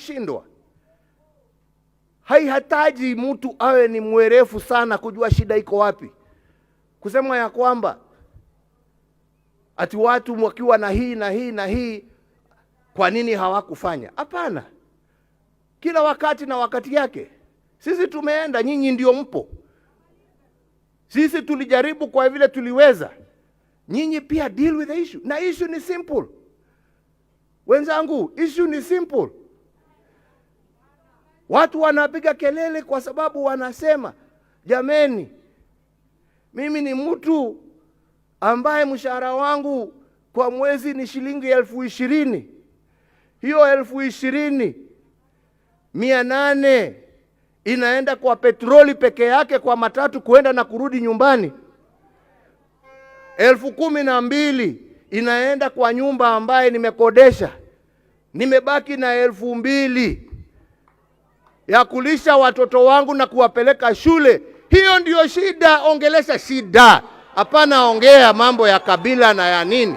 Shindwa. Haihitaji mtu awe ni mwerefu sana kujua shida iko wapi. Kusema ya kwamba ati watu wakiwa na hii na hii na hii, kwa nini hawakufanya? Hapana, kila wakati na wakati yake. Sisi tumeenda, nyinyi ndio mpo. Sisi tulijaribu kwa vile tuliweza, nyinyi pia deal with the issue, na issue ni simple. Wenzangu, issue ni simple. Watu wanapiga kelele kwa sababu wanasema, jameni, mimi ni mtu ambaye mshahara wangu kwa mwezi ni shilingi 20,000. Hiyo 20,800 inaenda kwa petroli peke yake, kwa matatu kuenda na kurudi nyumbani. 12,000 inaenda kwa nyumba ambaye nimekodesha. Nimebaki na 2,000 ya kulisha watoto wangu na kuwapeleka shule. Hiyo ndiyo shida. Ongelesha shida, hapana ongea mambo ya kabila na ya nini.